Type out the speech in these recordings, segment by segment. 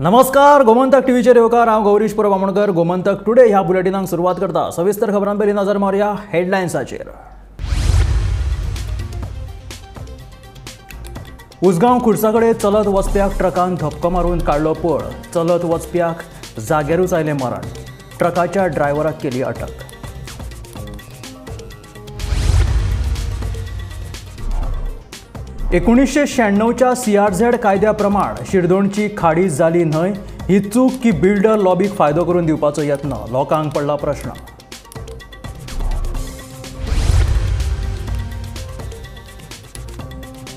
नमस्कार, गोमंतक टीव्हीचेर येवकार. हांव गौरीश परब आमोणकर. गोमंतक टुडे ह्या बुलेटिनाक सुरवात करता. सविस्तर खबरां पयलीं नजर मारुया हेडलायन्साचेर. उसगांव खुर्सा कडेन चलत वचप्याक ट्रकान धपको मारून काडलो पळ. चलत वचप्याक जाग्यारूच आयलें मरण. ट्रकाच्या ड्रायव्हराक केली अटक. 1996च्या CRZ कायद्या प्रमाण शिरदोणची खाडी जाली न्हय ही चूक की बिल्डर लॉबीक फायदो करून दिवपाचो यत्न, लोकांक पडला प्रश्न.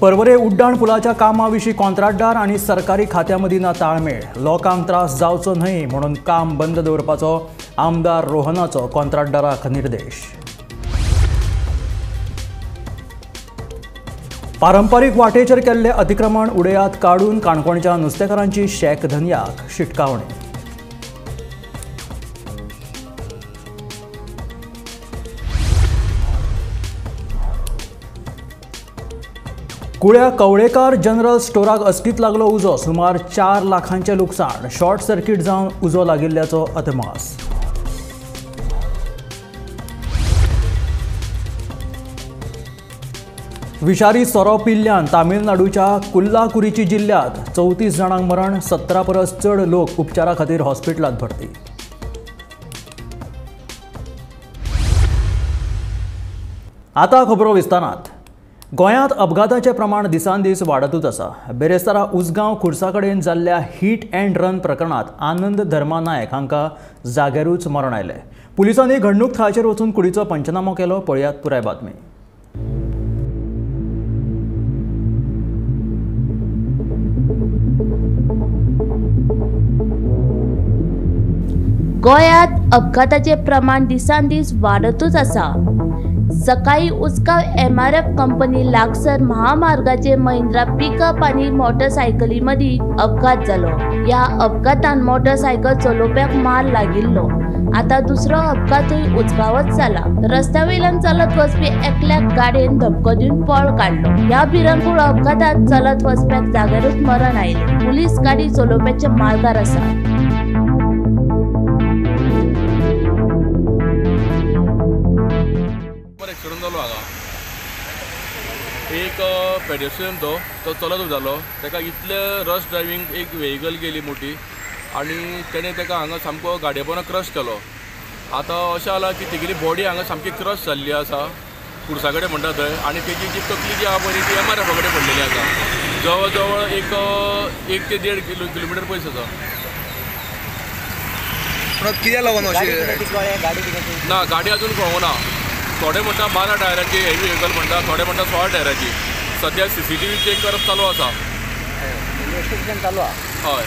पर्वरे उड्डाण पुलाच्या कामा विशीं कॉन्ट्राक्टदार आनी सरकारी खात्या मदीं ना ताळमेळ. लोकांक त्रास जावचो न्हय म्हणून काम बंद दवरपाचो आमदार रोहनाचो कॉन्ट्राक्टदाराक निर्देश. पारंपारीक वाटेचेर केल्ले अतिक्रमण उडयात काडून काणकोणच्या नुस्तेकारांची शेक धनयाक शिटकावणी. कुळ्या कवळेकार जनरल स्टोराक अचकीत लागलो उजो. सुमार 4 लाखांचें लुकसाण. शॉर्ट सर्किट जावन उजो लागिल्ल्याचो अदमास. विषारी सोरो पिल्ल्यान तामिळनाडूच्या कुल्लाकुरीची जिल्ल्यांत 34 जाणांक मरण. 17 परस चड लोक उपचारा खातीर हॉस्पिटलांत भरती. आतां खबरो विस्तारांत. गोंयांत अपघाताचें प्रमाण दिसान दीस वाडतूच आसा. बेरेस्तारा उसगांव खुर्सा कडेन जाल्ल्या हीट अँड रन प्रकरणांत आनंद धर्मा नायक हांकां जाग्यारूच मरण आयलें. पुलिसांनी घडणूक थळाचेर वचून कुडीचो पंचनामो केलो. पळयात पुराय बातमी. गोंयांत अपघाताचे प्रमाण दिसान दीस वाडतूच आसा. सकाळी उसगांव MRF company लागसर महामार्गाचे महिंद्रा पिकअप आनी मोटरसायकली मदीं अपघात जालो. ह्या अपघातान मोटरसायकल चलोवप्याक मार लागिल्लो. आतां दुसरो अपघातूय उसगांवच जाला. रस्त्या वयल्यान चलत वचपी एकल्याक गाडयेन धपको दिवन पळ काडलो. ह्या भिरांकूळ अपघातांत चलत वचप्याक जाग्यारूच मरण आयलें. पुलीस गाडी चलोवप्याच्या मार्गार आसा. एक्सिडंट जालो हांगा. एक पेडेस्ट्रियन तो चलत वतालो. ताका इतले रश ड्रायव्हींग एक व्हेकल गेली मोठी आनी तेणें ताका हांगा सामको गाडये पोंदा क्रश केलो. आतां अशें जालां की तेगेली बॉडी हांगा सामकी क्रश जाल्ली आसा खुर्सा कडेन म्हणटा थंय, आनी तेजी जी तकली जी आहा पळय ती MRF कडेन पडलेली आसा. जवळ जवळ एक ते 1.5 किलोमिटर पयस आसा. कित्याक लागून अशें ना, गाडी अजून कळोंक ना. थोडे म्हणटा 12 टायराची हेवी व्हेकल म्हणटा, थोडे म्हणटा 16 टायराची. सद्या CCTV check करप चालू आसा. इन्वेस्टिगेशन चालू आसा. हय,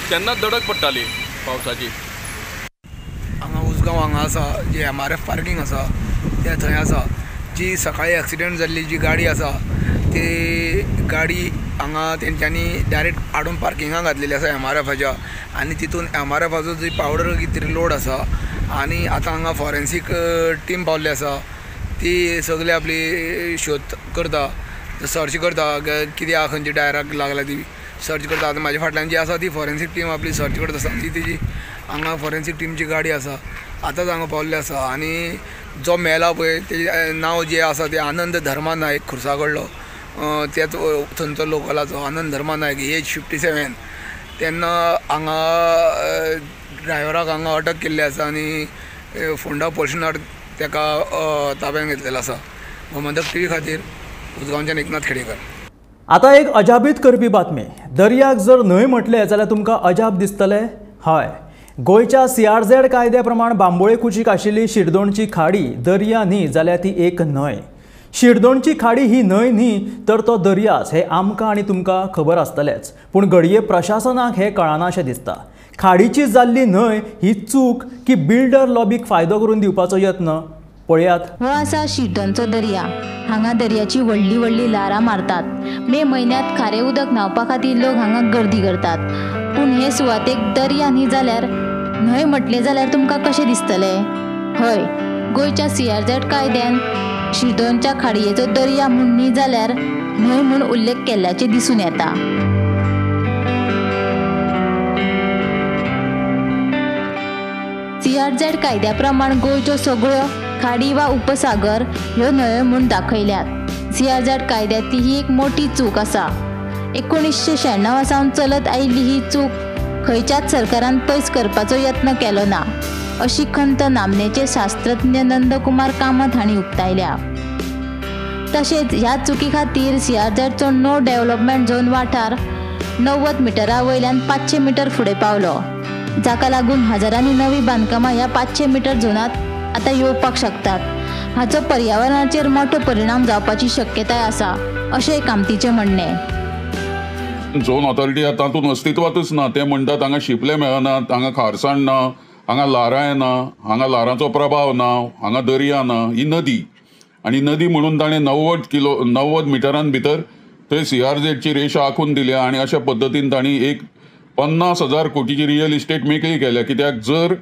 तेन्नाच दडक पडटाली पावसाची. हांगा उसगांव हांगा आसा जी MRF parking आसा ते थंय आसा. जी सकाळी एक्सिडंट जाल्ली जी गाडी आसा ती गाडी हांगा तेंच्यांनी डायरेक्ट हाडून पार्किंगाक घातलेली आसा MRFाच्या, आनी तितून MRFाचो जी पावडर कितें लोड आसा. आनी आतां हांगा फॉरेन्सीक टीम पावल्ली आसा. ती सगळी आपली शोध करता, सर्च करता कितें आहा, खंयच्या टायराक लागला ती सर्च करता. आतां म्हाज्या फाटल्यान जी आसा ती फॉरेन्सीक टीम आपली सर्च करता आसा. ती तेजी हांगा फॉरेन्सीक टिमची गाडी आसा, आतांच हांगा पावल्ली आसा. आनी जो मेला पळय तेजें नांव जें आसा तें आनंद धर्मा नायक, खुर्सा कडलो, तेच थंयचो लोकलाचो आनंद धर्मा नायक, एज 57. तेन्ना हांगा ड्रायव्हराक हांगा अटक केल्ली आसा आनी फोंडा पोलिसांनी ताका ताब्यात घेतलेलो आसा. गोमंतक टीव्ही खातीर उसगांवच्यान एकनाथ खेडेकर. आतां एक अजाबीत करपी बातमी. दर्याक जर न्हय म्हटलें जाल्यार तुमकां अजाप दिसतलें. हय, गोंयच्या CRZ कायद्या प्रमाण बांबोळे कुशीक आशिल्ली शिरदोणची खाडी दर्या न्ही जाल्यार ती एक न्हंय. शिरदोणची खाडी ही न्हंय न्ही तर तो दर्याच हें आमकां आनी तुमकां खबर आसतलेंच. पूण घडये प्रशासनाक हें कळना अशें दिसता. खाडीची जाल्ली न्हंय ही चूक की बिल्डर लॉबीक फायदो करून दिवपाचो यत्न. पळयात. हो आसा शिरदोनचो दर्या. हांगा दर्याची व्हडली व्हडली ल्हारां मारतात. मे म्हयन्यांत खारें उदक न्हांवपा खातीर लोक हांगा गर्दी करतात. पूण हे सुवातेक दर्या न्ही जाल्यार न्हंय म्हटलें जाल्यार तुमकां कशें दिसतलें? हय, गोंयच्या CRZ कायद्यान शिरदोनच्या खाडयेचो दर्या म्हूण न्ही जाल्यार न्हंय म्हूण उल्लेख केल्ल्याचें दिसून येता. सीआरझेड कायद्या प्रमाण गोंयच्यो सगळ्यो खाडी वा उपसागर ह्यो न्हंयो म्हूण दाखयल्यात. सीआरझेड कायद्यांतली ही एक मोठी चूक आसा. 1996 सावन चलत आयिल्ली ही चूक खंयच्याच सरकारान पयस करपाचो यत्न केलो ना, अशी खंत नामनेचे शास्त्रज्ञ नंदकुमार कामत हांणी उक्तायल्या. तशेंच ह्या चुकी खातीर सीआरझेडचो नो डेव्हलपमेंट झोन वाठार 90 मिटरा वयल्यान 500 मिटर फुडें पावलो, जाका लागून हजारांनी नवी बांदकामां ह्या 500 मिटर झोनांत आतां येवपाक शकतात. हाचो पर्यावरणाचेर मोठो परिणाम जावपाची शक्यताय आसा, अशें कामतीचें म्हणणें. झोन ऑथॉरिटी आतां तातूंत अस्तित्वांतच ना. ते म्हणटात हांगा शिपले मेळनात, हांगा खारसाण ना, हांगा ल्हारां येना, हांगा ल्हारांचो प्रभाव ना, हांगा दर्या ना. ही नदी आनी नदी म्हणून ताणें 90 मिटरां भितर थंय सीआरझेडची रेशा आंखून दिल्या आनी अशा पद्दतीन तांणी एक 50,000 कोटीची रियल इस्टेट मेकळी केल्या. कित्याक जर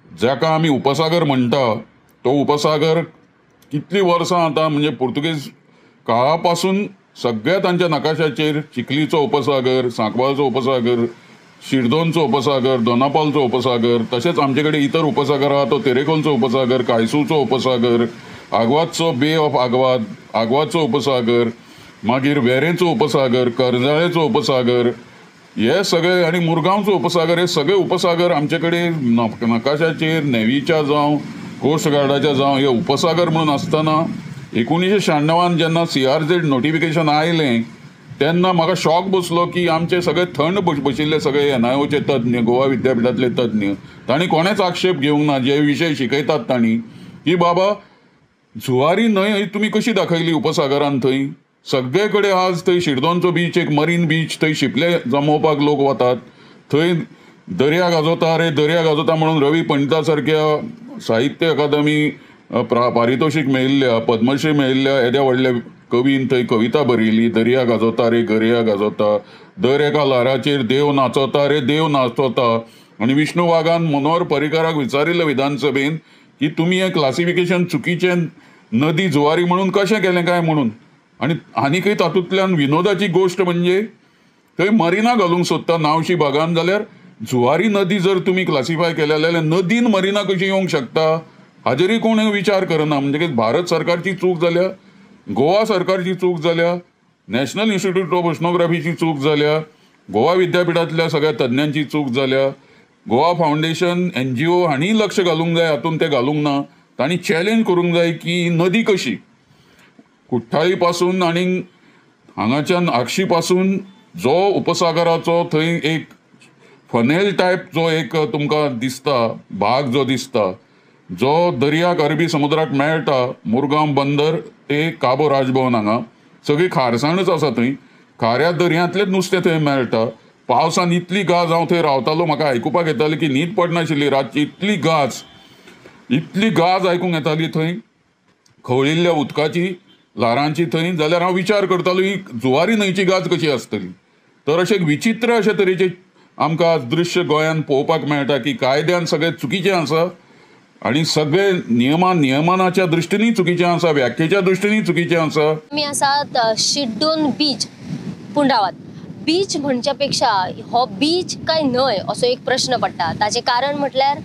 जाका आमी उपसागर म्हणटा तो उपसागर कितलीं वर्सां आतां म्हणजे पुर्तुगेज काळा पासून सगळ्या तांच्या नकाशाचेर चिखलीचो उपसागर, सांकवाळचो उपसागर, शिरदोनचो उपसागर, दोनापालचो उपसागर, तशेंच आमचे कडेन इतर उपसागर आहा तो तेरेखोलचो उपसागर, कायसूचो उपसागर, आगवादचो बे ऑफ आगवाद, आगवादचो उपसागर, मागीर वेरेंचो उपसागर, करंजाळेचो उपसागर, हे सगळे आनी मुरगांवचो उपसागर, हे सगळे उपसागर आमचे कडेन नकाशाचेर नेवीच्या जावं कोस्ट गार्डाच्या जावं हे उपसागर म्हणून आसतना 1996 जेन्ना सीआरझेड नोटिफिकेशन आयलें तेन्ना म्हाका शॉक बसलो की आमचे सगळे थंड बशिल्ले सगळे एनआयओचे तज्ञ, गोवा विद्यापिठांतले तज्ञ, तांणी कोणेच आक्षेप घेवंक ना जे विशय शिकयतात तांणी की बाबा जुवारी न्हंय ही तुमी कशी दाखयली उपसागरान. थंय सगळे कडेन आज थंय शिरदोनचो बीच एक मरीन बीच, थंय शिपले जमोवपाक लोक वतात, थंय दर्या गाजोता रे दर्या गाजोता म्हणून रवी पंडिता सारक्या साहित्य अकादमी पारितोशीक मेळिल्ल्या, पद्मश्री मेळिल्ल्या येद्या व्हडल्या कवीन थंय कविता बरयली, दर्या गाजोता रे दर्या गाजोता, दर एका ल्हाराचेर देव नाचोता रे देव नाचोता. आनी विष्णू वाघान मनोहर पर्रीकाराक विचारिल्लें विधानसभेन की तुमी हें क्लासिफिकेशन चुकीचें नदी जुवारी म्हणून कशें केलें काय म्हणून. आनी आनीकय तातूंतल्यान विनोदाची गोश्ट म्हणजे थंय मरिना घालूंक सोदता नावशी भागान, जाल्यार जुवारी नदी जर तुमी क्लासिफाय केल्या जाल्यार नदीन मरिना कशी येवंक शकता हाजेरूय कोण विचार करना. म्हणजे भारत सरकारची चूक जाल्या, गोवा सरकारची चूक जाल्या, नॅशनल इन्स्टिट्यूट ऑफ ओशनोग्राफीची चूक जाल्या, गोवा विद्यापिठांतल्या सगळ्या तज्ञांची चूक जाल्या, गोवा फावंडेशन एनजीओ हांणी लक्ष घालूंक जाय हातूंत तें घालूंक ना. तांणी चॅलेंज करूंक जाय की नदी कशी कुठ्ठाळी पासून आनी हांगाच्यान आगशी पासून जो उपसागराचो थंय एक फनेल टायप जो एक तुमकां दिसता भाग जो दिसता जो दर्याक अरबी समुद्राक मेळटा, मुरगांव बंदर ते काबो राजभवन हांगा सगळी खारसाणच आसा, थंय खाऱ्या दर्यांतलेंच नुस्तें थंय मेळटा. पावसान इतली गाज, हांव थंय रावतालो, म्हाका आयकुपाक येतालें की न्हीद पडनाशिल्ली रातची, इतली गाज, इतली गाज आयकूंक येताली थंय खवळिल्ल्या उदकाची ल्हारांची थंय. जाल्यार हांव विचार करतालो ही जुवारी न्हंयची गाज कशी आसतली. तर अशें विचित्र अशे तरेचे आमकां आज दृश्य गोंयांत पळोवपाक मेळटा की कायद्यान सगळें चुकीचें आसा आनी सगळे नियमनाच्या दृश्टीनूय चुकीचें आसा, व्याख्येच्या दृश्टीनूय चुकीचें आसा. आमी आसात शिरदोन बीच पूण रावात, बीच म्हणच्या पेक्षा हो बीच काय न्हय असो एक प्रश्न पडटा. ताचें कारण म्हटल्यार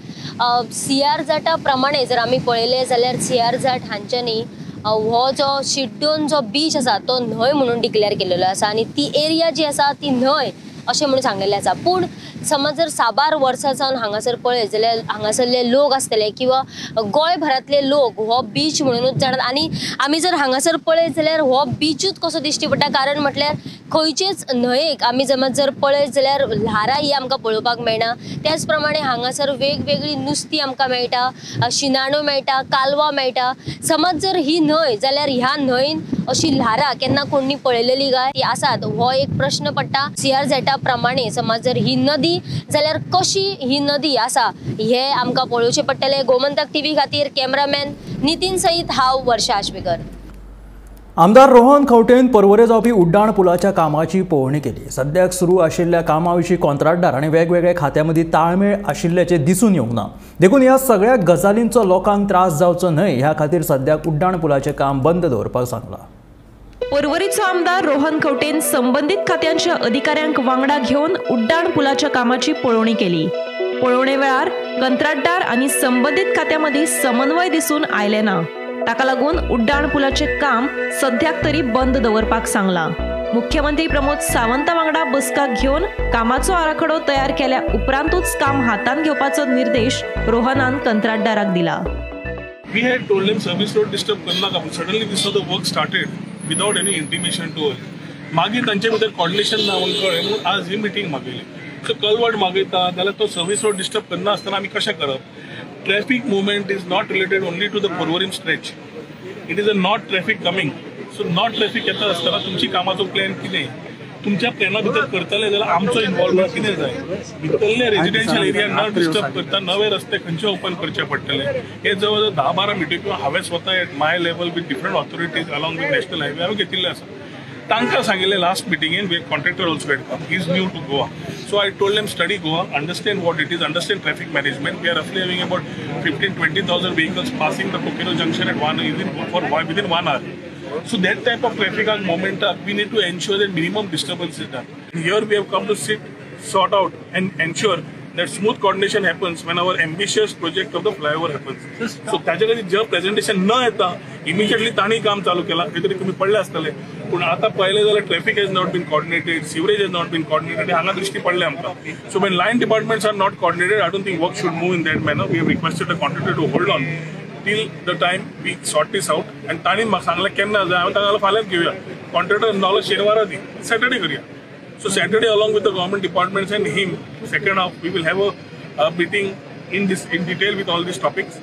सीआरझेडा प्रमाणे जर आमी पळयलें जाल्यार सीआरझेड हांच्यांनी हो जो शिरदोन जो बीच आसा तो न्हंय म्हणून डिक्लेअर केलेलो आसा आनी ती एरिया जी आसा ती न्हंय अशें म्हणून सांगलेलें आसा. पूण समज जर साबार वर्सां सावन हांगासर पळयत जाल्यार हांगासरले लोक आसतले किंवा गोंयभरांतले लोक हो बीच म्हणूनच जाणात आनी आमी जर हांगासर पळयत जाल्यार हो बीचूच कसो दिश्टी पडटा. कारण म्हटल्यार खंयचेच न्हंयेक आमी समज जर पळयत जाल्यार ल्हारां ही आमकां पळोवपाक मेळना. त्याच प्रमाणे हांगासर वेगवेगळी नुस्तीं आमकां मेळटा, शिनाणो मेळटा, कालवां मेळटा. समज जर ही न्हंय जाल्यार ह्या न्हंयन अशी ल्हारां केन्ना कोणी पळयलेली काय ती आसात हो एक प्रश्न पडटा. सीआरझेडा प्रमाणे समज जर ही नदी जाल्यार कशी ही नदी आसा हे आमकां पळोवचें पडटलें. गोमंतक टीव्ही खातीर कॅमेरामॅन नितीन सहित हांव वर्षा आश्वेकर. आमदार रोहन खंवटेन पर्वरे जावपी उड्डाण पुलाच्या कामाची पळोवणी केली. सद्याक सुरू आशिल्ल्या कामा विशीं कॉन्ट्रॅक्टदार आनी वेगवेगळ्या खात्यां मदीं ताळमेळ आशिल्ल्याचें दिसून येवंक ना. देखून ह्या सगळ्या गजालींचो लोकांक त्रास जावचो न्हय ह्या खातीर सद्याक उड्डाण पुलाचें काम बंद दवरपाक सांगलां. पर्वरीचो आमदार रोहन खंवटेन संबंदीत खात्यांच्या अधिकाऱ्यांक वांगडा घेवन उड्डाण पुलाच्या कामाची पळोवणी केली. पळोवणे वेळार कंत्राटदार आनी संबंदीत खात्या मदीं समन्वय दिसून आयले ना. ताका लागून उड्डाण पुलाचें काम सद्याक तरी बंद दवरपाक सांगलां. मुख्यमंत्री प्रमोद सावंता वांगडा बसका घेवन कामाचो आराखडो तयार केल्या उपरांतूच काम हातांत घेवपाचो निर्देश रोहनान कंत्राटदाराक दिला. We had told him service road disturb करनाका, but suddenly this was the work started without any intimation to us. मागीर तांचे भितर कॉर्डिनेशन ना म्हणून कळ्ळें म्हणून आज ही मिटींग मागयली. सो कलवट मागयता जाल्यार तो सर्वीस रोड डिस्टर्ब करना आसतना आमी कशें करप? Traffic movement is not related only to the Porvorim stretch, it is a not traffic coming. So not traffic येता आसतना तुमची कामाचो प्लॅन कितें, तुमच्या प्लॅना भितर करतले जाल्यार आमचो इन्वॉल्वमेंट कितें जाय, भितरले रेजिडेन्शियल एरिया न डिस्टर्ब करता नवे रस्ते खंयचे ओपन करचे पडटले. हे जवळ जवळ 10-12 मिटिंग्यो हांवें स्वता at my level with different authorities along with national highway हांवें घेतिल्ले आसा. तांकां सांगिल्लें last मिटिंगेन, contractor also had come, he is new to Goa. So I told them study Goa, understand what it is, understand traffic management. We are roughly having about 15-20,000 vehicles passing the Coqueiro junction at one within 1 hour. So that type of traffic movement, we need to ensure that minimum disturbance is done. Here we have come to sit, sort out and ensure that smooth coordination happens when our ambitious project of the flyover happens. So ताजे खातीर जे presentation न येता immediately तांणी काम चालू केला, हे तरी तुमी पडले आसतले. पूण आतां पळयलें जाल्यार traffic has not been coordinated, sewerage has not been coordinated, हांगा दृश्टी पडलें आमकां. So when line departments are not coordinated, I don't think work should move in that manner. We have requested the contractor to hold on till the time we sort this out. आनी तांणी म्हाका सांगलें केन्ना जाय, हांवें तांकां फाल्यांच घेवया. कॉन्ट्रॅक्टर नाल्यार शेनवारा दी, सॅटर्डे करया. So Saturday, along with the government departments and him, second half we will have a meeting in detail with all these topics,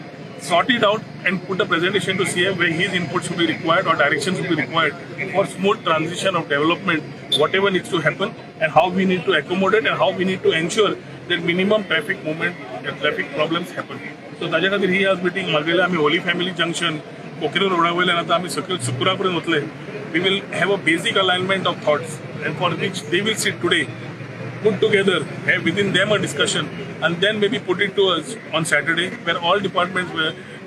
sort it out and put a presentation to CM where his inputs will be required or directions will be required for smooth transition of development, whatever needs to happen and how we need to accommodate and how we need to ensure that minimum traffic movement and traffic problems happen. So ताज्या खातीर ही आज meeting मागयल्या. आमी Holi family junction Coqueiro रोडा वयल्यान आतां आमी सकयल सुकुरा पर्यंत वतले. We will have a basic alignment of thoughts and for which they will sit today, put together, have within them a discussion and then maybe put it to us on Saturday where all departments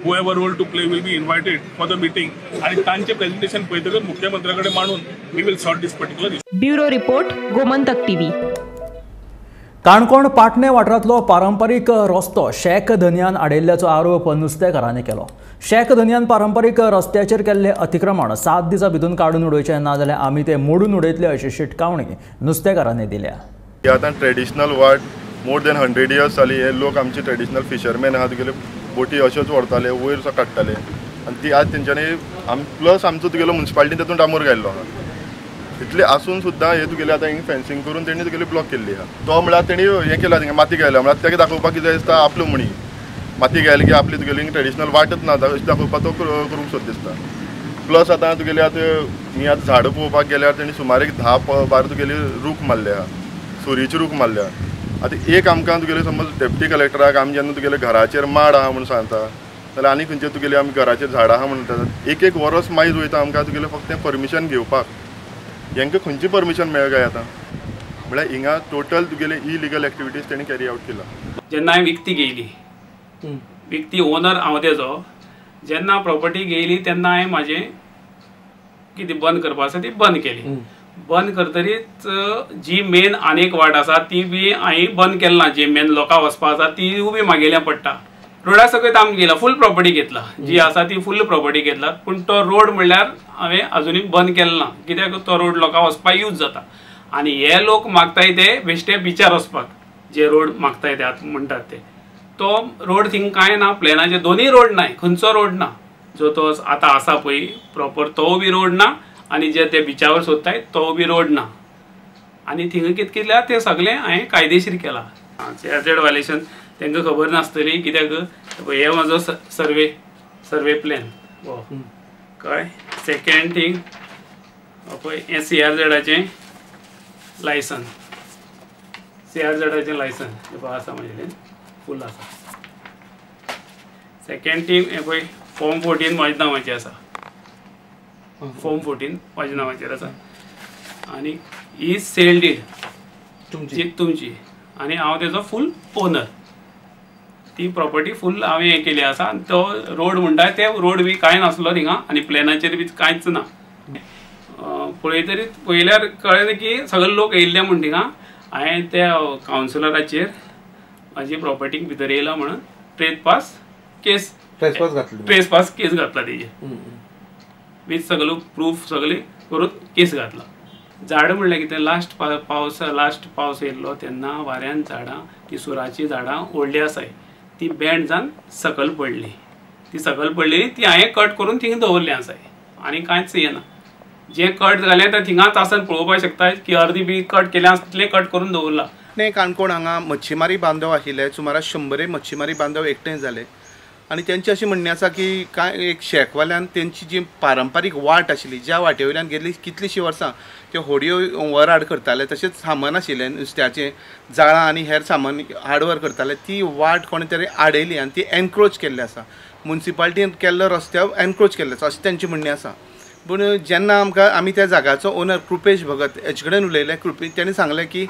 who have a role to play will be invited for the meeting. आणि तांचे presentation पळयतकच मुख्यमंत्र्या कडेन मांडून we will sort this particular issue. Bureau report, Gomantak TV. Canacona Patne वाठारांतलो पारंपारीक रस्तो शेक धनयान आडयल्ल्याचो आरोप नुस्तेकारांनी केलो. शेक धनयान पारंपारीक रस्त्याचेर केल्ले अतिक्रमण 7 दिसां भितर काडून उडोवचें ना जाल्यार आमी ते मोडून उडयतले अशी शिटकावणी नुस्तेकारांनी दिल्या. आतां ट्रेडिशनल वाट मोर देन 100 इयर्स जाली. हे लोक आमचे ट्रेडिशनल फिशरमॅन आहा, तुगेले बोटी अश्योच व्हरताले, वयर काडटाले आनी ती आज तेंच्यांनी प्लस आमचो तुगेलो मुन्सिपालिटीन तातूंत डांबर घायल्लो आहा. इतले आसून सुद्दां हे तुगेले आतां हिंगा फेन्सिंग करून तेणी तुगेली ब्लॉक केल्ली आहा. तो म्हळ्यार तेणी हें केला, थिंगा माती घायल्या म्हळ्यार ताका दाखोवपाक कितें दिसता आपल्यो म्हणी माती घायली की आपली तुगेली ट्रेडिशनल वाटच ना अशें दाखोवपाक तो करूंक सोद दिसता. प्लस आतां तुगेली आतां ही आतां झाडां पळोवपाक गेल्यार तेणी सुमार एक 10-12 तुगेली रूख मारले आहा, सुरीचे रूख मारले आहा. आतां एक आमकां तुगेले समज डेप्टी कलेक्टराक आमी जेन्ना तुगेले घराचेर माड आहा म्हूण सांगता जाल्यार आनी खंयचे तुगेली आमी घराचेर झाडां आहा म्हणटा, एक एक वरस मायज वयता आमकां तुगेलें फक्त परमिशन घेवपाक. हेंकां खंयची परमिशन मेळ काय आतां? म्हळ्यार हिंगा टोटल तुगेले इलिगल एक्टिविटीज तेणी कॅरी आवट केला. जेन्ना हांवें विकती घेयली, विकती ओनर हांव तेजो, जेन्ना प्रॉपर्टी घेयली तेन्ना हांवें म्हाजें कितें बंद करपा आसा ती बंद केली. बंद करतरीच जी मेन आनी एक वाट आसा ती बी हांवें बंद केली ना. जी मेन लोकां वचपा आसा तिवूय बी मागेल्या पडटा. रोडा सकयल आमी गेला, फूल प्रॉपर्टी घेतला, जी आसा ती फूल प्रॉपर्टी घेतला, पूण तो रोड म्हणल्यार हांवें अजुनूय बंद केलो ना. कित्याक तो रोड लोकां वचपाक यूज जाता आनी हे लोक मागताय ते बेश्टे बिचार वचपाक, जे रोड मागताय ते आतां म्हणटात ते, तो रोड थिंग कांय ना. प्लॅनाचे दोनूय रोड नाय, खंयचो रोड ना, जो तो आतां आसा पळय प्रॉपर तो बी रोड ना आनी जे ते बिचावर सोदताय तो बी रोड ना. आनी थिंगा कितें केल्यार तें सगळें हांवें कायदेशीर केलां. सीआरझेड व्हायलेशन तांकां खबर नासतली कित्याक हे म्हजो सर्वे प्लॅन हो कळ्ळें. सेकेंड थींग पळय हें सीआरझेडाचें लायसन, सीआरझेडाचें लायसन हें पळय आसा म्हजे कडेन फूल आसा. सेकेंड थींग हें पळय फॉर्म 14 म्हज्या नांवाचेर आसा, फॉर्म 14 म्हज्या नांवाचेर आसा आनी ही सेल डीड तुमची आनी हांव तेजो फूल ओनर. ती प्रॉपर्टी फूल हांवें हें केली आसा. आनी तो रोड म्हणटा ते रोड बी कांय नासलो थिंगा आनी प्लॅनाचेर बी कांयच ना. पळयतरी पळयल्यार कळ्ळें की सगळे लोक येयल्ले म्हूण थिंगा. हांवें त्या कावन्सिलराचेर म्हाजी प्रॉपर्टीक भितर येयला म्हणून ट्रेसपास केस ट्रेसपास केस घातला तेजेर वीथ सगळो प्रूफ सगळे करून केस घातला. झाड म्हणल्यार कितें लास्ट पावस लास्ट पावस येयल्लो तेन्ना वाऱ्यान झाडां ती सुराची झाडां व्हडलीं आसाय ती बेंड जावन सकयल पडली. ती सकयल पडली ती हांवें कट करून थिंगा दवरली आसाय आनी कांयच येना. जें कट जालें तें थिंगाच आसन पळोवपाक शकता की अर्दी बी कट केलें आसा तितलें कट करून दवरलां. काणकोण हांगा मच्छीमारी बांधव आशिल्ले सुमार 100 मच्छीमारी बांधव एकठांय जाले आनी तेंचें अशें म्हणणें आसा की कांय एक शेकवाल्यान तेंची जी पारंपारीक वाट आशिल्ली ज्या वाटे वयल्यान गेल्ली कितलींशीं वर्सां त्यो होडयो वर हाड करताले तशेंच सामान आशिल्लें नुस्त्याचें जाळां आनी हेर सामान हाडवर करताले ती वाट कोणें तरी आडयली आनी ती एनक्रोच केल्ली आसा. मुन्सिपाल्टीन केल्लो रस्त्यार एनक्रोच केल्लो आसा अशें तेंचें म्हणणें आसा. पूण जेन्ना आमकां आमी त्या जाग्याचो ओनर कृपेश भगत हेचे कडेन उलयले तेणें सांगलें की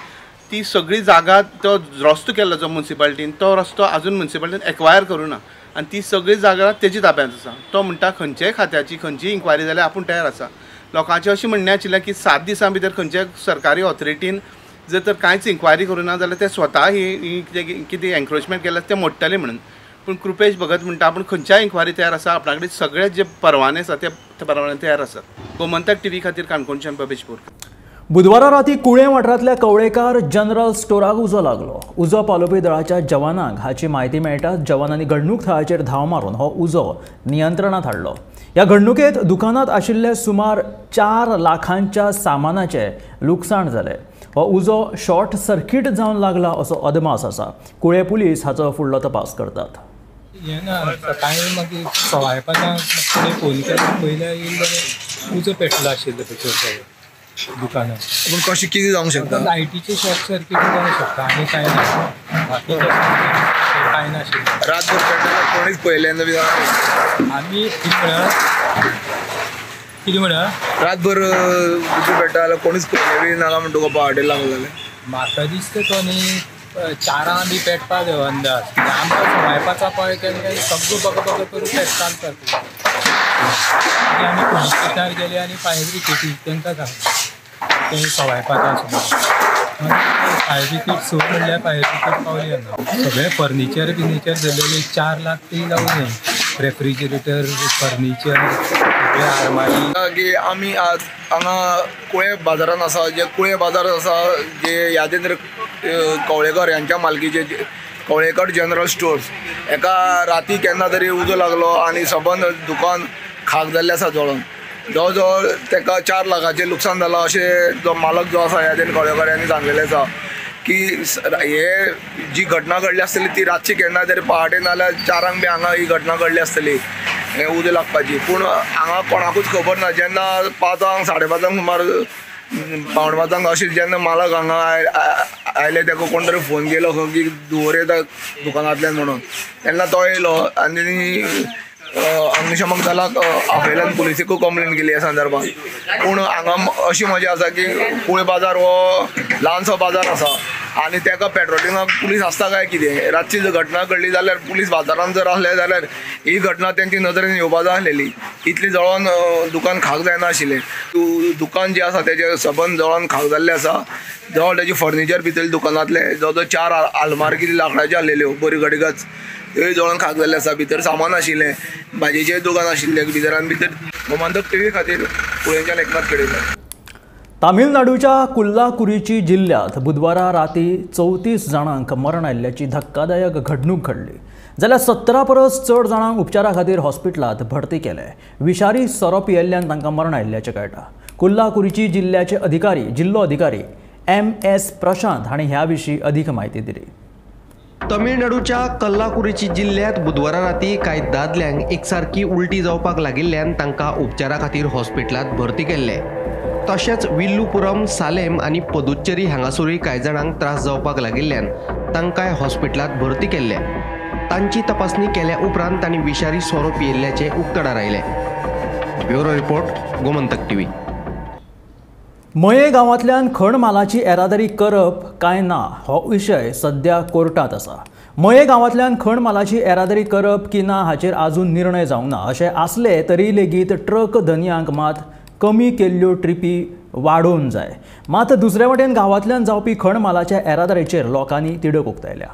ती सगळी जागा तो रस्तो केल्लो जो मुन्सिपाल्टीन तो रस्तो आजून मुन्सिपाल्टीन एक्वायर करूं ना आनी ती सगळी जागा तेजी ताब्यांत आसा. तो म्हणटा खंयच्याय खात्याची खंयचीय इन्क्वायरी जाल्यार आपूण तयार आसा. लोकांचें अशें म्हणणें आशिल्लें की 7 दिसां भितर खंयच्याय सरकारी ऑथॉरिटीन जर तर कांयच इन्क्वायरी करूं ना जाल्यार ते स्वता ही कितें एन्क्रोचमेंट केल्यार ते मोडटले म्हणून. पूण कृपेश भगत म्हणटा आपूण खंयच्याय इन्क्वायरी तयार आसा, आपणा कडेन सगळे जे परवाने आसा ते परवाने तयार आसात. गोमंतक टीव्ही खातीर काणकोणच्यान बबेश बोरकर. बुधवारा राती कुळें वाठारांतल्या कवळेकार जनरल स्टोराक उजो लागलो. उजो पालोवपी दळाच्या जवानांक हाची म्हायती मेळटा जवानांनी घडणूक थळाचेर धांव मारून हो उजो नियंत्रणांत हाडलो. ह्या घडणुकेंत दुकानांत आशिल्ले सुमार 4 लाखांच्या सामानाचें लुकसाण जालें. हो उजो शॉर्ट सर्कीट जावन लागला असो अदमास आसा. कुळें पुलीस हाचो फुडलो तपास करतात. सकाळी मागीर 5:15 फोन केलो पयल्या येयलो उजो पेटलो आशिल्लो भितर सगळो दुकानात. पूण कशें कितें जावंक शकता? लायटीचें शॉर्ट सर्कीट जावंक शकता आनी कांय ना, बाकी कांय नाशिल्लें. रातभर पेटलें कोणीच पळयलें ना बी आमी कितें म्हळ्यार रातभर उजो पेट्टा जाल्यार कोणीच पळयलें बी ना म्हण तुका पहाटे लागलो जाल्यार म्हाका दिसता तो न्ही 4 बी पेटपा जाय अंदाज. आमकां 5:15 पळय केन्ना काय सगळो बग बग करून पेटताल सारको. मागीर आमी पुलीस स्टेशनार गेले आनी फायर ब्रिगेडी तांकां सांगलें ते 5:15 सुमार. मागीर फायर ब्रिगेड 6 म्हणल्यार फायर ब्रिगेड पावली हांगा. सगळें फर्निचर बिर्निचर जाल्लें 4 लाख ती जावं न्ही, रेफ्रिजरेटर फर्निचर सगळें आरमारी. की आमी आज हांगा कुळें बाजारान आसा, जे कुळें बाजार आसा जे यादेंद्र कवळेकर यांच्या मालकीचे कवळेकर जनरल स्टोर्स एका राती केन्ना तरी उजो लागलो आनी सबंद दुकान खाक जाल्लें आसा जळोन. जवळ जवळ ताका 4 लाखाचें लुकसाण जालां अशें जो मालक जो आसा यादेन कवळेकर यांनी सांगलेलें आसा की हे जी घटना घडली आसतली ती रातची केन्ना तरी पहाटे नाल्यार 4 बी हांगा ही घटना घडली आसतली हें उजो लागपाची. पूण हांगा कोणाकूच खबर ना. जेन्ना 5 साडे 5 सुमार 4:45 अशें जेन्ना मालक हांगा आयले ताका कोण तरी फोन केलो खंय की धुंवर येता दुकानांतल्यान म्हणून, तेन्ना तो येयलो आनी अग्निशमक दलाक आपयल्यान पुलिसेकूय कंप्लेन केली ह्या संदर्भात. पूण हांगा अशी मजा आसा की कुळें बाजार हो ल्हानसो बाजार आसा आनी ताका पेट्रोलिंगाक पुलीस आसता काय कितें. रातची जर घटना घडली जाल्यार पुलीस बाजारान जर आसले जाल्यार ही घटना तेंची नदरेन येवपा जाय आसलेली. इतली जळोन दुकान खाक जायना आशिल्लें. दुकान जें आसा तेजें सबंद जळोन खाक जाल्लें आसा. जवळ तेजें फर्निचर भितर दुकानांतलें जवळ जवळ 4 आलमार कितें लांकडाच्यो आसलेल्यो बऱ्यो गडगच त्योय जळोन खाक जाल्लें आसा. भितर सामान आशिल्लें, भाजयेचें दुकान आशिल्लें भितर आनी भितर. गोमंतक टीव्ही खातीर कुळेंच्यान एकनाथ खेडेकर. तामिळनाडूच्या कुल्लाकुरीची जिल्ल्यांत बुधवारा राती 34 जाणांक मरण आयिल्ल्याची धक्कादायक घडणूक घडली. जाल्यार 17 परस चड जाणांक उपचारा खातीर हॉस्पिटलांत भरती केले. विशारी सोरो पियेल्ल्यान तांकां मरण आयिल्ल्याचें कळटा. कुल्लाकुरीची जिल्ल्याचे अधिकारी जिल्लो अधिकारी MS Prashant हांणी ह्या विशीं अदीक म्हायती दिली. तमिळनाडूच्या कल्लाकुरीची जिल्ल्यांत बुधवारा राती कांय दादल्यांक एकसारकी उलटी जावपाक लागिल्ल्यान तांकां उपचारा खातीर हॉस्पिटलांत भरती केल्ले. तशेंच विल्लुपुरम, सालेम आनी पदुच्चेरी हांगासरूय कांय जाणांक त्रास जावपाक लागिल्ल्यान तांकांय हॉस्पिटलांत भरती केल्ले. तांची तपासणी केल्या उपरांत तांणी विशारी सोरो पियेल्ल्याचें उक्तडार आयलें. Bureau report, Gomantak TV. Mayem गांवांतल्यान खण मालाची येरादारी करप काय ना हो विशय सध्या कोर्टांत आसा. मये गांवांतल्यान खण मालाची येरादारी करप की ना हाचेर आजून निर्णय जावंक ना. अशें आसलें तरी लेगीत ट्रक धनयांक मात कमी केल्ल्यो ट्रिपी वाडोवन जाय. मात दुसरे वटेन गांवांतल्यान जावपी खण मालाच्या येरादारीचेर लोकांनी तिडक उक्तायल्या.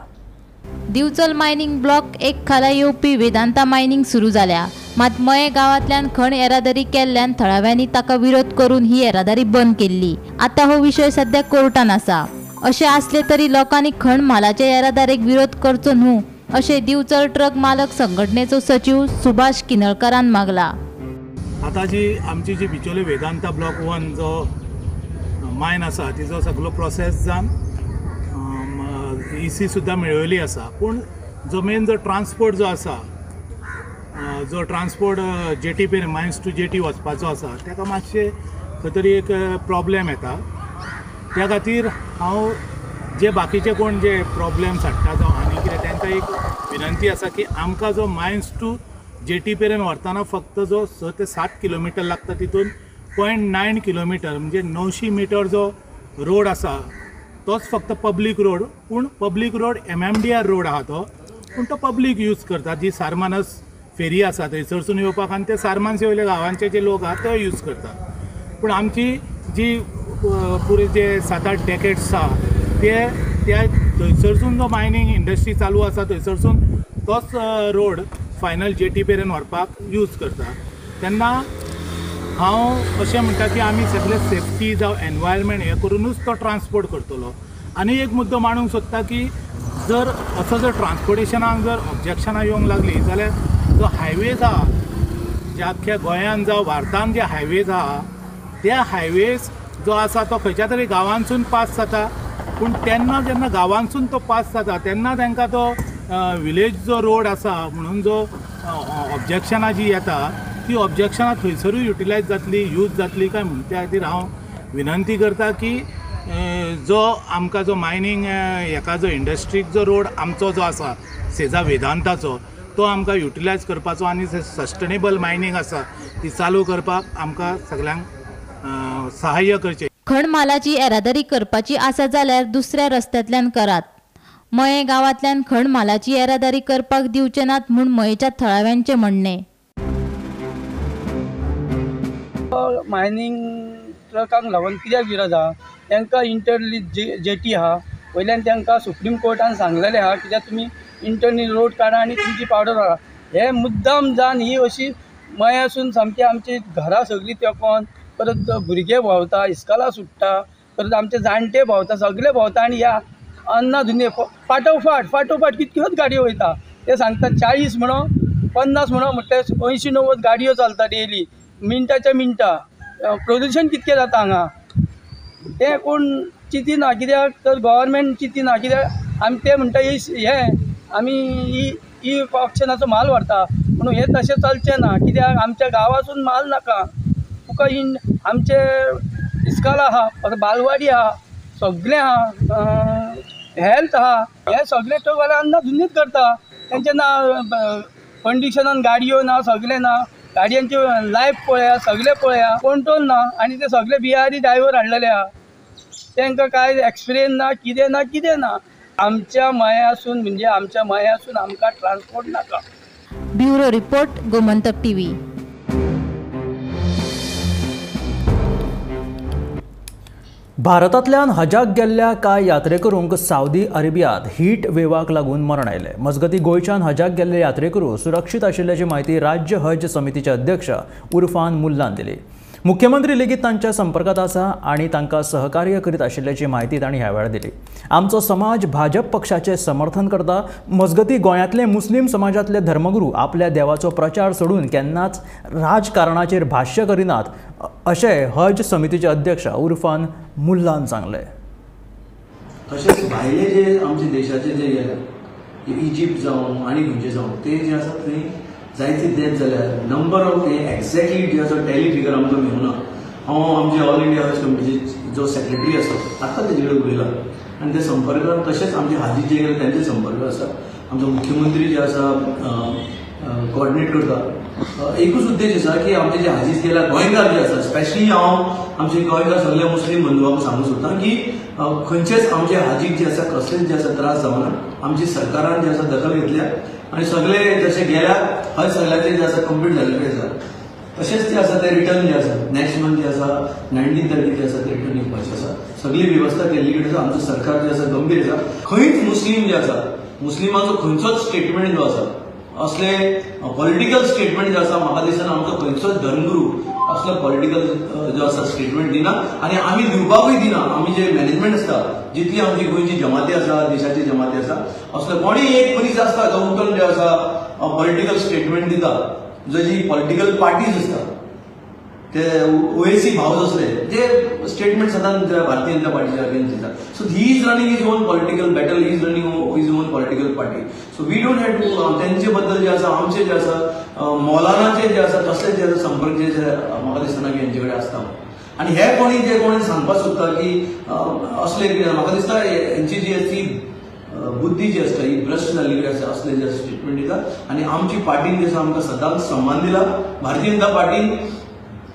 दिवचल मायनिंग ब्लॉक एक खाला येवपी वेदांता मायनिंग सुरू जाल्या. मात मये गांवांतल्यान खण येरादारी केल्ल्यान थळाव्यांनी ताका विरोध करून ही येरादारी बंद केल्ली. आतां हो विशय सध्या कोर्टान आसा. अशें आसलें तरी लोकांनी खण म्हालाचे येरादारीक विरोध करचो न्हू अशें दिवचल ट्रक मालक संघटनेचो सचीव सुभाष किनळकरान मागला. आतां जी आमची जी बिचोले वेदांता ब्लॉक 1 जो मायन आसा तिजो सगळो प्रोसेस जावन EC सुद्दां मेळयली आसा. पूण जो मेन जो ट्रान्सपोर्ट जो आसा, जो ट्रान्सपोर्ट जेटी पेर मायन्स टू जेटी वचपाचो आसा ताका मातशें खंय तरी एक प्रॉब्लेम येता. त्या खातीर हांव जे बाकीचे कोण जे प्रॉब्लेम्स हाडटा जावं आनी कितें तांकां एक विनंती आसा की आमकां जो मायन्स टू जेटी मेरेन व्हरतना फक्त जो 6 ते 7 किलोमिटर लागता तितून 0.9 किलोमिटर म्हणजे 900 मिटर जो रोड आसा तोच फक्त पब्लीक रोड. पूण पब्लीक रोड MMDR road आहा तो, पूण तो पब्लीक यूज करता. जी सारमानस फेरी आसा थंयसरसून येवपाक आनी ते सारमानसे वयले गांवांचे जे लोक आहा ते यूज करतात. पूण आमची जी पुरे जे 7-8 डेकेट्स आहा ते त्या थंयसरसून जो मायनींग इंडस्ट्री चालू आसा थंयसरसून तोच रोड फायनल जेटी मेरेन व्हरपाक यूज करता. तेन्ना हांव अशें म्हणटा की आमी सगळे सेफ्टी जावं एनवायरमेंट हें करुनूच तो ट्रान्सपोर्ट करतलो. आनी एक मुद्दो मांडूंक सोदता की जर असो जर ट्रान्सपोर्टेशनाक जर ऑब्जेक्शनां येवंक लागलीं जाल्यार जो हायवेज आहा जे आख्ख्या गोंयान जावं भारतान जे हायवेज आहा त्या हायवेज जो आसा तो खंयच्या तरी गांवांसून पास जाता. पूण तेन्ना जेन्ना गांवांसून तो पास जाता तेन्ना तांकां तो विलेज जो रोड आसा म्हणून जो ऑब्जेक्शनां जी येता ती ऑब्जेक्शनां थंयसरूय युटिलायज जातली, यूज जातली काय म्हूण त्या खातीर हांव विनंती करता की जो आमकां जो मायनींग हेका जो इंडस्ट्रीक जो रोड आमचो जो आसा सेजा वेदांताचो तो आमकां युटिलायज करपाचो आनी सस्टेनेबल मायनींग आसा ती चालू करपाक आमकां सगळ्यांक सहाय्य करचें. खण म्हालाची येरादारी करपाची आसा जाल्यार दुसऱ्या रस्त्यांतल्यान करात. मये गांवांतल्यान खण म्हालाची येरादारी करपाक दिवचे नात म्हूण मयेच्या थळाव्यांचें म्हणणें. मायनींग ट्रकांक लागून कित्याक विरोध आहा? तांकां इंटरनली जेटी आहा, वयल्यान तांकां सुप्रीम कोर्टान सांगलेलें आहा कित्याक तुमी इंटरनली रोड काडा आनी तुमची पावडर व्हरा. हे मुद्दाम जावन ही अशी मयासून सामकी आमची घरां सगळीं तेकोन परत भुरगे भोंवता, इस्कॉलां सुट्टा, परत आमचे जाणटे भोंवता, सगळे भोंवता आनी ह्या अन्ना धुने फाटोफाट फाटोफाट कितक्योच गाडयो वयता. ते सांगता 40 म्हणो 50 म्हणो म्हटल्यार 80-90 गाडयो चलता डेली, मिनटाच्या मिनटा. प्रदूशण कितकें जाता हांगा तें कोण चिंतिना, कित्याक तर गव्हर्मेंट चिंतिना. कित्याक आमी ते म्हणटा हें आमी ही ऑक्शनाचो म्हाल व्हरता म्हणून हें तशें चलचें ना. कित्याक आमच्या गांवासून म्हाल नाका तुका. आमचे इस्कॉल आहा, बालवाडी आहा, सगळें आहा, हेल्थ आहा, हे सगळे ट्रकवाले अन्ना धुनीच करता. तेंचे ना कंडिशनान गाडयो ना, सगळें ना, गाडयांची लायफ पळया, सगळें पळया, कंट्रोल ना. आनी ते सगळे बिहारी ड्रायव्हर हाडलेले आहा, तांकां कांय एक्सपिरियन्स ना, कितें ना कितें ना. आमच्या मयासून म्हणजे आमच्या मयासून आमकां ट्रान्सपोर्ट नाका. Bureau report, Gomantak TV. भारतांतल्यान हजाक गेल्ल्या कांय यात्रेकरूंक सावदी अरेबियांत हीट वेवाक लागून मरण आयलें. मजगतीं गोंयच्यान हजाक गेल्ले यात्रेकरू सुरक्षीत आशिल्ल्याची म्हायती राज्य हज समितीचे अध्यक्ष उर्फान मुल्लान दिली. मुख्यमंत्री लेगीत तांच्या संपर्कात आसा आनी तांकां सहकार्य करीत आशिल्ल्याची म्हायती तांणी ह्या वेळार दिली. आमचो समाज भाजप पक्षाचें समर्थन करता. मजगतीं गोंयांतले मुस्लीम समाजांतले धर्मगुरू आपल्या देवाचो प्रचार सोडून केन्नाच राजकारणाचेर भाश्य करिनात अशें हज समितीचे अध्यक्ष उर्फान मुल्लान सांगलें. तशेंच भायले जे आमचे देशाचे जे गेले इजिप्त जावं आनी खंयचे जावं ते जे आसा थंय जायते डेथ जाल्या. नंबर ऑफ हे एक्झॅक्टली जे आसा टॅली फिगर आमकां मेळना. हांव आमचे ऑल इंडिया हज कमिटीचे जो सेक्रेटरी आसा आतां तेजे कडेन उलयला आनी ते संपर्कान, तशेंच आमचे हाजी जे गेले तेंचे संपर्क आसा. आमचो मुख्यमंत्री जे आसा कोऑर्डिनेट करता. एकूच उद्देश आसा की आमचे जे हाजीज गेल्या गोंयकार जे आसा, स्पेशली हांव आमचे गोंयकार सगळे मुस्लीम बंधुवांक सांगूंक सोदता की खंयचेच आमचे हाजीक जे आसा कसलेच जे आसा त्रास जावना. आमची सरकारान जे आसा दखल घेतल्या आनी सगळे जशे गेल्या हय सगळ्याचे जे आसा कंप्लीट जाल्ले आसा. तशेंच ते आसा ते रिटर्न जे आसा नेक्स्ट मंथ जे आसा 19 तारखेर जे आसा ते रिटर्न येवपाचे आसा. सगळी वेवस्था केल्ली कडेन आसा. आमचें सरकार जे आसा गंभीर आसा. खंयच मुस्लीम जे आसा मुस्लिमांचो खंयचोच स्टेटमेंट जो आसा असले पॉलिटिकल स्टेटमेंट जे आसा म्हाका दिसना आमचो खंयचोच धर्मगुरू असलो पॉलिटिकल जो आसा स्टेटमेंट दिना आनी आमी दिवपाकूय दिना. आमी जे मॅनेजमेंट आसता जितली आमची गोंयची जमाती आसा, देशाची जमाती आसा, असलो कोणीय एक मनीस आसता जो उठून जे आसा पॉलिटिकल स्टेटमेंट दिता, जी पॉलिटिकल पार्टीज आसता ते ओएसी भाव असले ते स्टेटमेंट सदांच भारतीय जनता पार्टीच्या अगेन्स्ट दिता. So he is running his own political battle, he is running his own political party. So we don't have to तेंचे बद्दल जे आसा आमचे जे आसा मौलानाचे जे आसा कसले जे आसा संपर्क जे आसा म्हाका दिसना की हेंचे कडेन आसता. आनी हे कोणी जे कोणी सांगपाक सोदता की असले म्हाका दिसता हेंची जी आसा ती बुद्धी जी आसता ही भ्रश्ट जाल्ली आसा असले जे स्टेटमेंट दिता. आनी आमची पार्टीन जे आसा आमकां सदांच सम्मान दिला. भारतीय जनता पार्टीन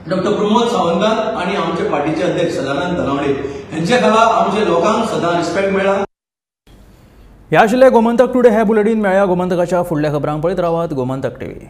डॉक्टर प्रमोद सावंतान आणि आमचे पार्टीचे अध्यक्ष सदानंद तनावडे यांच्या खाला आमचे लोकांक सदां रिस्पेक्ट मेळ्ळा. ह्या आशिल्लें गोमंतक टुडे हे बुलेटीन. मेळया गोमंतकाच्या फुडल्या खबरांक. पळयत रावात गोमंतक टीव्ही.